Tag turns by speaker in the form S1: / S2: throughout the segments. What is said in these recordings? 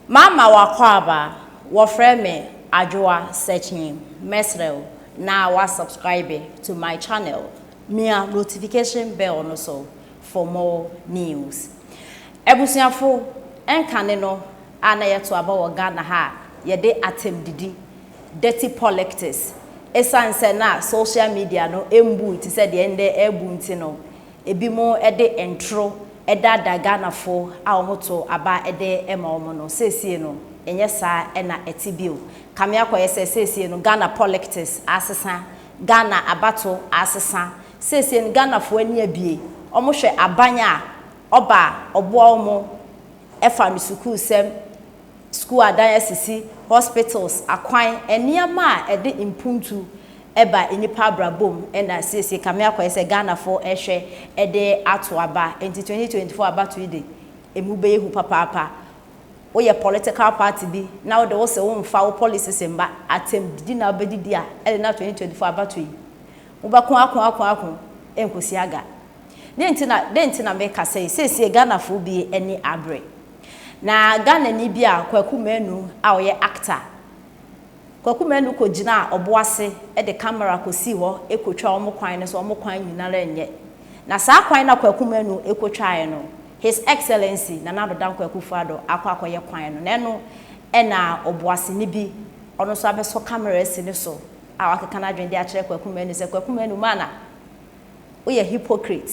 S1: Mama w'akwaaba, wɔfrɛ me Adwoa Sekyee, mɛsrɛ wo na wa subscribe to my channel, mia notification bell no so for more news. Abusuafo, ɛnkane no a na yɛto aba wɔ Ghana ha a yɛde atɛmdidi, dirty polictics, ɛsiane sɛ na social media no mbui te sɛ deɛ ɛndɛ ɛrebu nti no, Ebinom de ntoro daadaa Ghanafo a wɔto aba de ma wɔn no, seesei no, ɛnyɛ saa na ɛte bio. Kame akɔyɛ sɛ seesei no Ghana polictics asesa, Ghana abato asesa. Seesei no Ghanafo ani abue, wɔhwɛ aban a ɔba a ɔboa wɔn fa no sukuusɛm, sukuu adan asisi, hospitals, akwan, nneɛma a ɛde mpuntu ba nnipa abrabɔ mu na siesie kame akɔyɛ sɛ Ghanafoɔ rehwɛ de ato aba. Nti 2024 abatoɔ yi de, ɛmu bɛyɛ hu papaapa. Woyɛ political party bi na wode wo se womfa wo policies mma, atɛm didi na wobɛdidi a, ɛde na 2024 abatoɔ yi, mobɛko ako ako ako ɛnkɔsi aga. Dɛn nti na, dɛn nti na meka sɛ seesei Ghanafoɔ bi ani abere? Na Ghanani bi a Kwaku Manu a ɔyɛ actor, Kwaku Manu kɔgyinaa ɔbo ase de camera kɔsii hɔ kɔtwaa wɔn kwan no sɛ wɔn kwan nyinara nyɛ. Na saa kwan no a Kwaku Manu kɔtwaeɛ no, His Excellency Nana Addo Dankwa Akufo-Addo akɔ akɔyɛ kwan no. Na ɛno na ɔboaseni bi, ɔno nso abɛsɔ camera asi ne so a wakeka n'adwene de akyerɛ Kwaku Manu sɛ, Kwaku Manu, mana, Woyɛ hypocrite.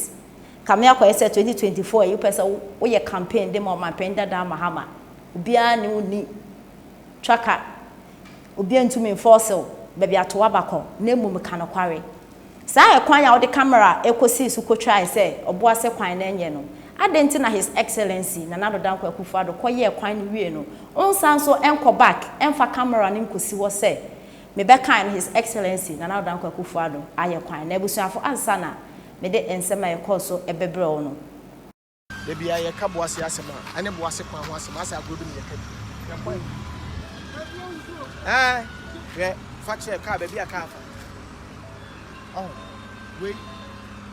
S1: Kame akɔyɛ sɛ 2024 yi wopɛ sɛ woyɛ campaign de ma ɔmanpanin dadaa Mahama. Obiara ne wo nni twaka. Obiara ntumi nforce wo baabi ato w'aba kɔ na mmom ka nokware. Saa ɛkwan a wode camera kɔsii so kɔtwae sɛ Ɔboase kwan no nyɛ no, adɛn nti na His Excellency Nana Addo Dankwa Akufo-Addo kɔyɛɛ kwan no wiee no, wonsan nso nkɔ back mfa camera no nkɔsi hɔ sɛ Mebɛkae no His Excellency Nana Addo Dankwa Akufo Addo ayɛ kwan. Na abusuafo ansa na mede nsɛm a ɛkɔɔ so bɛbrɛ wo no.
S2: Da biara yɛka boase asɛm a, ɛne boase kwan ho asɛm, asɛ agorɔ bi na yɛka bi. Hwɛ kwan bi. Ɛɛ, hwɛ, fa kyerɛ kaa baabi a kaa fa. Ɔho, wei,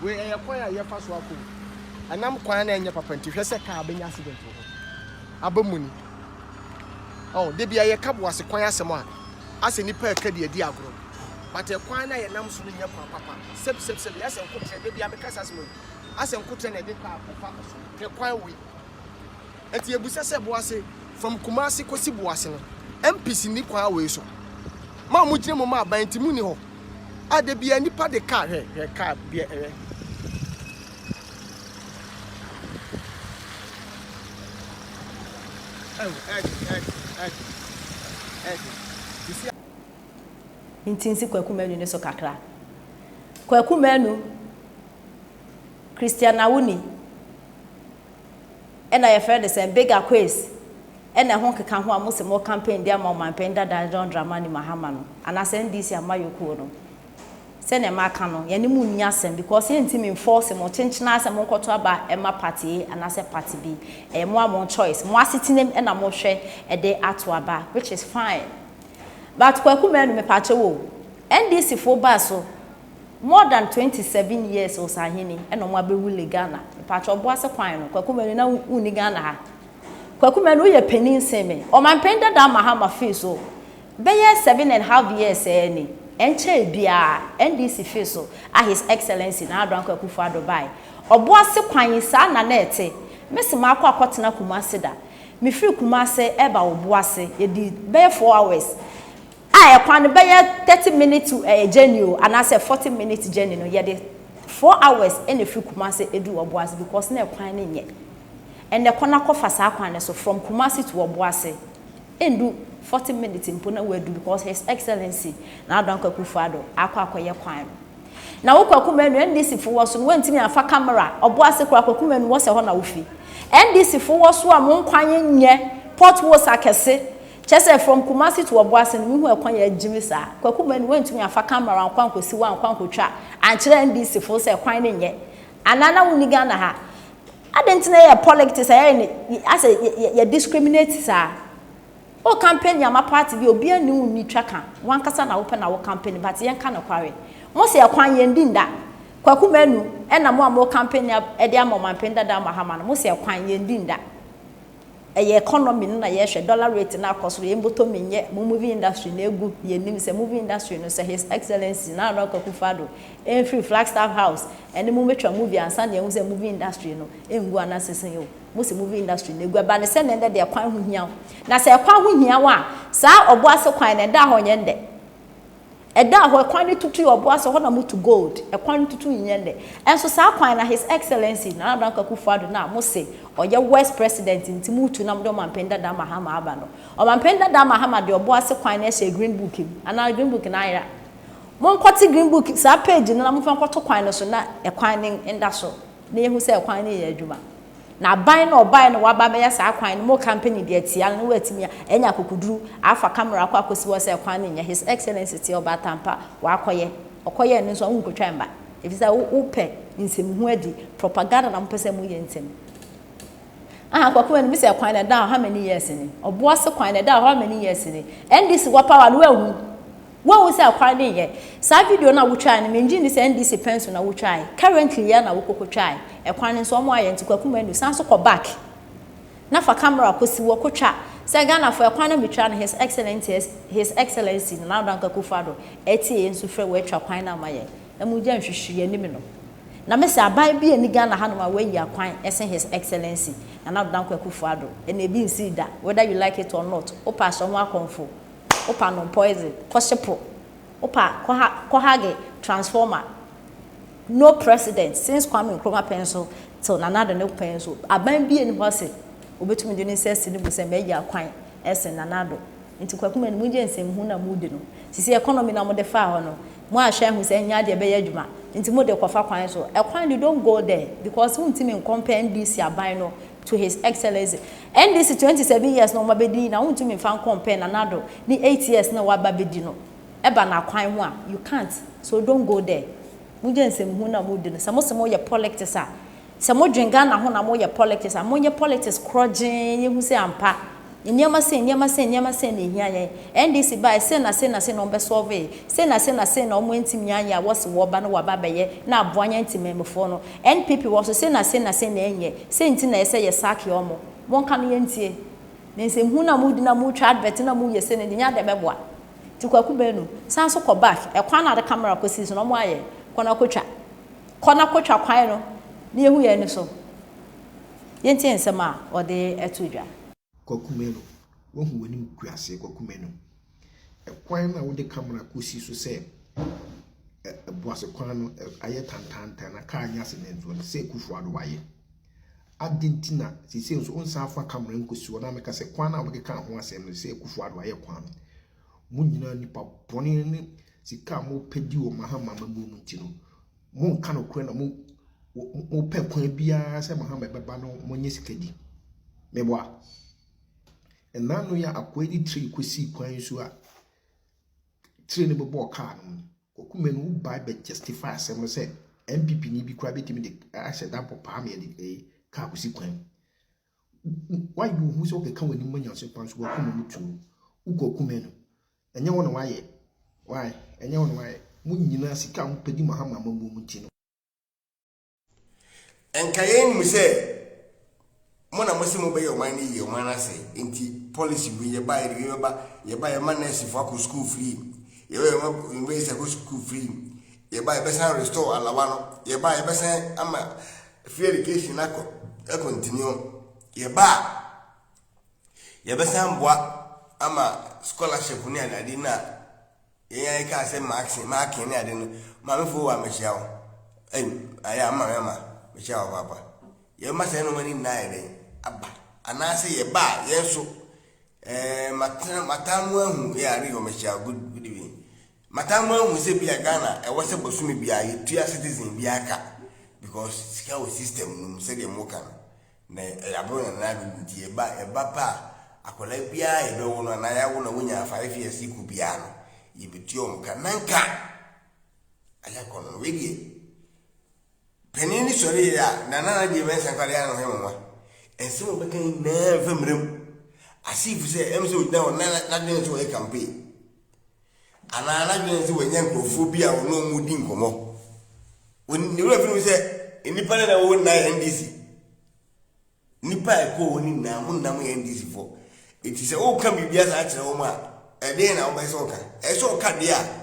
S2: wei ɛyɛ kwan a yɛfa so akɔ o. Ɛnam kwan na ɛnyɛ papa nti, hwɛ sɛ kaa bɛnya accident wɔ hɔ. Aba mu ni. Ɔho, da biara yɛka boase kwan asɛm a, asɛ nipa ɛka de adi agorɔ but ɛkwan na yɛnam so no nyɛ kwan papa sɛbi sɛbi sɛbi asɛ nkotrɛ da bia meka saa asɛm yi asɛ nkotrɛ na ɛde kaa kɔfa ɛso hwɛ kwan wei ɛti ebusa sɛ boase from Kumasi kɔsi boase no MPs ni kwan wei so ma ɔmo gyina mu ma aban nti mu ni hɔ a da bia nipa de kaa hwɛ hwɛ kaa bia ɛhwɛ
S1: Nti nsi Kwaku Manu no so kakra. Kwaku Manu, Christian Awuni, ɛna yɛfrɛ no sɛn, Big Akwes, ɛna ɛho nkeka ho a mo se mo campaign de ama Ɔmanpanin dada John Dramani Mahama no, anaasɛ NDC amayɔkuo no. Sɛnea maka no, yɛne mo nni asɛm because yɛntumi nforce mo kyenkyena ara sɛ monkɔto aba mma party A anaasɛ party B. Ɛyɛ mo ara mo choice, mo asetenam na mohwɛ de ato aba which is fine. But Kwaku Manu mepaakyɛw o, NDC foɔ baa so more than 27 years Osahene ɛna wɔn abɛ rule Ghana. Mepaakyɛw Ɔboase kwan no, Kwaku Manu na wonni Ghana ha? Kwaku Manu woyɛ panin sen me. Ɔmanpanin dada Mahama fii so Bɛyɛ seven and half years sɛɛ ni, ɛnkyɛɛ biara NDC fee so a His Excellency Nana Addo Dankwa Akufo Addo bae. Ɔboase kwan yi saa na na ɛte. Mese maakɔ akɔtena Kumasi da. Mefiri Kumasi reba Obuase, yɛdii bɛyɛ 4 hours a ɛkwan no bɛyɛ 30 minutes journey o anaasɛ 40 minutes journey no yɛde 4 hours na ɛfiri Kumasi duu Obuasi because na ɛkwan no nyɛ. Ɛnnɛ kɔ na kɔfa saa kwan no so from Kumasi to Obuasi. Endu 40 minutes mpo na wadu because his excellency Nana Dankwa Akufo Addo akɔ akɔyɛ kwan no. Na wo Kwaku Manu NDC fo wɔ so no woantumi amfa camera Ɔboase koraa Kwaku Manu wɔ sɛ hɔ na wofi. NDC fo wɔ so a mo nkwan nyɛ potholes akɛse kyerɛ sɛ from Kumasi to Ɔboase no mehu ɛkwan yɛ agyimi saa. Kwaku Manu woantumi amfa camera ankɔ ankɔsi hɔ ankɔ ankɔtwa ankyerɛ NDC fo sɛ kwan no nyɛ anaa na wonni Ghana ha. Adɛn nti na yɛyɛ politics a yɛyɛ no asɛ yɛ discriminate saa? Wo campaign ama party bi a obiara nni wo nni twa ka, wankasa na wopɛ na wo campaign but yɛnka nokware. Mo se ɛkwan yɛn di nda. Kwaku Manu ɛna mo a mo campaign de ama ɔmanpanin dada Mahama no mo se ɛkwan yɛn di nda. Ɛyɛ economy no na yɛhwɛ, dollar rate no akɔ soro, yɛn bɔtɔ mu nyɛ, mo movie industry no egu, yɛnim sɛ movie industry no sɛ His Excellency Nana Addo Akufo Addo ɛmfiri Flagstaff House ɛne mo mɛtwa movie ansa na yɛahu sɛ movie industry no ɛngu anaa sese o, mo se movie industry no egu, ɛba ne sɛ nɛndɛ deɛ kwan ho hia wo, na sɛ ɛkwan ho hia wo a, saa Ɔboase kwan no ɛdaa hɔ nyɛ ndɛ. Ɛda hɔ, ɛkwan no tutu yɛ ɔboa so, ɛhɔ na motu gold, ɛkwan no tutu nyɛ ndɛ. Ɛnso saa kwan na His Excellency Nana Addo Dankwa Akufo-Addo no a mose ɔyɛ worst president nti motu na mode Ɔmanpanin Dada Mahama aba no. Ɔmanpanin Dada Mahama de ɔboase kwan no ahyɛ green book mu, anaa green book no ayera? Monkɔte green book saa page no na momfa nkɔto kwan no so na ɛkwan no nda so na yɛhu sɛ ɛkwan no yɛ adwuma. Na aban no a ɔbaeɛ no waba abɛyɛ saa kwan no mo company de atia no na watumi anya akokoduru afa camera akɔ akɔsi hɔ sɛ kwan no nyɛ His Excellency te Ɔbaatampa wakɔyɛ ɔkɔyɛɛ no nso a wonkɔtwa mma ɛfiri sɛ wopɛ nsɛmhu adi propaganda na mopɛ sɛ moyɛ ntɛm aha Kwaku Manu mesɛ kwan no ɛda hɔ how many years ni Ɔboase kwan no ɛda hɔ how many years ni NDC wɔ power no wahu Woahu sɛ kwan no nyɛ. Saa video no a wotwae no mengye nni sɛ NDC pɛn so na wotwae. Currently yi ara na wokɔkɔtwae. Ɛkwan no nso wɔn ayɛ nti Kwaku Manu san so kɔ back na fa camera kɔsi hɔ kɔtwa sɛ Ghanafoɔ ɛkwan no metwa no His Excellency His Excellency Nana Addo Dankwa Akufo-Addo atie yɛn sufrɛ watwa kwan no ama yɛn na mogya nhwehwiri yɛn anim no. Na mese aban bi nni Ghana hanom a wayi akwan sen His Excellency Nana Addo Dankwa Akufo-Addo ɛna ebi nsii da whether you like it or not wopɛ ahyɛ ho akɔmfo. Wopa nom poison, kɔ hye po. Wopa kɔ ha kɔ hage transformer. No president since Kwame Nkrumah pɛn so till Nana Addo ne pɛn so, aban bi nni hɔ se obetumi de ne nsa asi ne bo sɛ mayi akwan sen Nana Addo. Nti Kwaku Manu mongye nsɛmhunu na modi no. Sisi economy na mode faa hɔ no, mo anhwɛ anhu sɛ ɛnyɛ adeɛ ɛbɛyɛ adwuma nti mode kɔfa kwan so. Ɛkwan de don't go there because wontumi ncompare NDC aban no to his excellency. NDC 27 years na wɔn abɛdi na wontumi nfa ncompare Nana Addo ne 8 years na waba abɛdi no ɛba no akwan ho a you can't so don't go there. Mogya nsɛmhunu na modi no sɛ mose moyɛ politics a sɛ modwen Ghana ho na moyɛ politics a monyɛ politics korɔgyee yɛhu sɛ ampa nneɛma sei nneɛma sei nneɛma sei na ɛhia yɛn NDC baeɛ sei na sei na sei na wɔn bɛ solve sei na sei na sei na wɔn antumi anyɛ a wɔse wɔba no wɔaba abɛyɛ na aboa yɛn ntemanmufoɔ no NPP wɔ so sei na sei na sei na ɛnyɛ sei nti na ɛsɛ yɛ sack wɔn monka no yɛntie na nsɛmhunu no a modi na motwa advert na moyɛ sei no deɛ nyɛ adeɛ ɛbɛboa nti Kwaku Banu san so kɔ back ɛkwan na ade camera kɔsii so na wɔn ayɛ kɔ na kɔtwa kɔ na kɔtwa kwan no na yɛhu yɛn ani so yɛntie nsɛm a ɔde to dwa.
S3: Kwaku Manu, woahu w'anim gu ase Kwaku Manu. Ɛkwan no a wode camera kɔsi so sɛ Boase kwan no ayɛ tantaantan na kaa nyɛ accident wɔ no sɛ Akufo Addo ayɛ. Adɛn nti na seesei nso wonsan fa camera nkɔsi hɔ na meka sɛ kwan no a wobɛkeka ho asɛm no sɛ Akufo Addo ayɛ kwan no. Mo nyinaa nipa bɔne ne sika a mopɛ di wɔ Mahama amammuo mu nti no, monka nokorɛ na mo mopɛ kwan biara sɛ Mahama bɛba no monyɛ sika di. Meboa. Ɛna no yɛ akoa de tire kɔsii kwan so a tire no bɛbɔɔ kaa no mu. Kwaku Manu wobae bɛ justify asɛm no sɛ NPP ni bi koraa bɛtumi de ahyɛ da bɔ paa ma yɛde ɛyi kaa kɔsi kwan mu. Wayɛ wo ho sɛ wokeka w'anim ma nyansa kwan so Kwaku Manu tuo. Wo Kwaku Manu ɛnyɛ wo na wayɛ. Why? Ɛnyɛ wo na wayɛ. Mo nyinaa sika a mopɛ di Mahama amammuo mu nti no.
S4: Nka yɛn nim sɛ mo na mo se mo bɛyɛ ɔman no yie, ɔman no asɛe. Nti policy wei yɛba yɛde wei bɛba, yɛba yɛma nurse fo akɔ school free, yɛba yɛma university akɔ school free, yɛba yɛbɛsan restore alawa no, yɛba yɛbɛsan ama free education akɔ continue, yɛba yɛbɛsan boa ama scholarship ne adeade no a Yɛn ara yɛkaa sɛ marking marking ne ade no maame fo wa mehyia wo ɛy ayɛ ama me ama mehyia wo paapa yɛma saa nneɛma no nyinaa yɛ dɛn aba anaasɛ yɛba a yɛn nso ɛɛ matena mataa mu ahu yɛ are yɛ mehyia good good evening mataa mu ahu sɛ bi a Ghana ɛwɔ sɛ bosome biara yɛtua citizen biara ka because sika wɔ system no mu sɛdeɛ mo ka no Na ɛyɛ aboro na nana ado nti ɛba ɛba pɛ a akwadaa biara a yɛbɛwo no anaa yɛawo no a wonya 5 years kɔ biara no yɛbɛtua wɔn ka na nka ayɛ akɔnɔ no wei deɛ panin no sɔre yɛ a na nana deɛ mɛnsa nkwadaa yɛ ano hɛ nwanwa nsɛm a wɔbɛka nyinaa mfa mmerɛ mu asif sɛ ɛm sɛ ɔgyina hɔ na n'adwene sɛ ɔyɛ campaign anaa n'adwene sɛ wanya nkurɔfoɔ bi a ɔne wɔn di nkɔmmɔ ne wura fi no sɛ nnipa no na wɔwɔ nyinaa yɛ ndc. Nnipa a ɛkɔɔ hɔ no nyinaa, mo nyinaa moyɛ NDC foɔ. Enti sɛ woka biribi asa akyerɛ wɔn a, ɛdeɛn na wobɛyɛ sɛ woka? Ɛyɛ sɛ ɔka deɛ a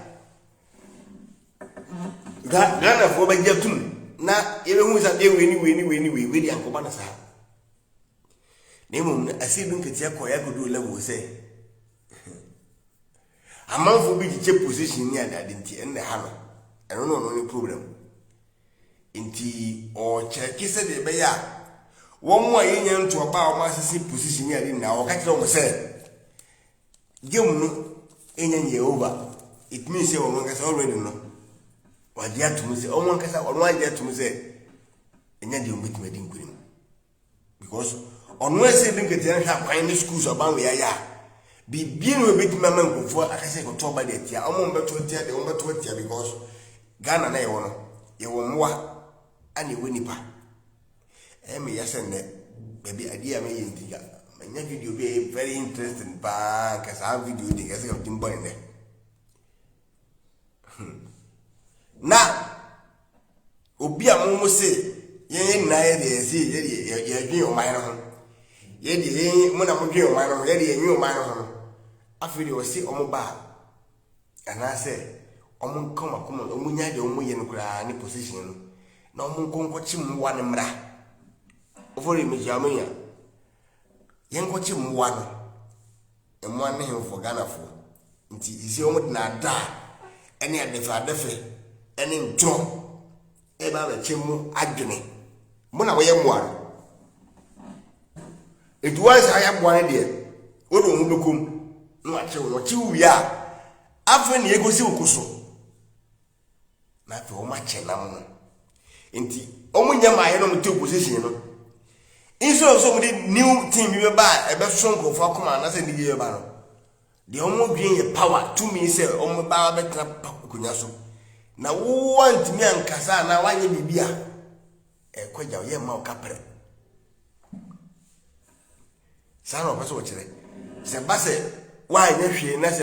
S4: Ghanafoɔ bɛgye atum na yɛbɛhu sɛ adeɛ wei ne wei ne wei ne wei wei deɛ ankɔba no saa. Na mmom no, ɛsɛ bi nketeɛ kɔeɛ akɔduru level sɛ amanfoɔ bi kyekyɛ position ne adeade nti ɛno na ɛha no. Ɛno ne ɔno ne problem. Nti ɔkyɛke sɛdeɛ ɛbɛyɛ a wɔn a yɛnya ntoaba a wɔn asese position ne ade nyinaa wɔka kyerɛ wɔn sɛ game no ɛnya nyɛ over. It means sɛ wɔn ankasa already no wagye atum sɛ wɔn ankasa wɔn agye atum sɛ ɛnya deɛ wɔn bɛtumi adi nkunim. Because ɔno ɛsɛ ebi nketewa nhwɛ akwan ne schools aban wei ayɛ a biribi na ebetumi ama nkurɔfoɔ aka sɛ kɔtɔ ɔba de atia wɔn mbɛto atia deɛ wɔn bɛto atia because Ghana na yɛwɔ no yɛwɔ mmoa ɛna ɛwɔ nipa ɛyɛ me ya sɛ nnɛ baabi adeɛ a meyɛ nti ka manya video bi a ɛyɛ very interesting paa nka saa video de nka sɛ ka metumi bɔ ne nnɛ Na obi a mo mo se yɛn yɛn nyinaa yɛ deɛ yɛse yɛ deɛ yɛdwen ɔman no ho yɛ deɛ yɛn mo na mo dwen ɔman no ho yɛ deɛ yɛnwen ɔman no ho no afei deɛ ɔse ɔmo ba a anaasɛ ɔmo nka ɔmo akoma ɔmo nya deɛ ɔmo yɛ no koraa ne position no na ɔmo nkɔ nkɔkye mmoa no mmra ofori mekyia ɔmo nya yɛnkɔkye mmoa no Mmoa ne hemfo Ghanafoɔ nti sisi wɔn de naadaa ɛne adɛfɛ adɛfɛ ɛne ntorɔ ɛba abɛkyɛ mu adwene mo na wɔyɛ mmoa no etu wɔn saa yɛ mmoa no deɛ wɔde wɔn ho bɛkɔ mu na wɔakye wɔn wɔkye wo wie a afei na yɛkɔsi wo ko so. Na afei wɔn akyɛ nam no. Nti wɔn nyɛ maa yɛ na wɔn te opposition no. Instead of sɛ wɔn de new team bi bɛba a ɛbɛso nkurɔfoɔ akoma anaasɛ anigye bɛba no, deɛ wɔn dwen yɛ power tumi sɛ wɔn bɛba abɛtena akonnwa so. Na wo antumi ankasa anaa wanyɛ biribi a ɛkɔ agya yɛ mma wo kaprɛ. Saa na wɔpɛ sɛ wɔkyerɛ. Sɛ ba sɛ woanyɛ hwee na sɛ.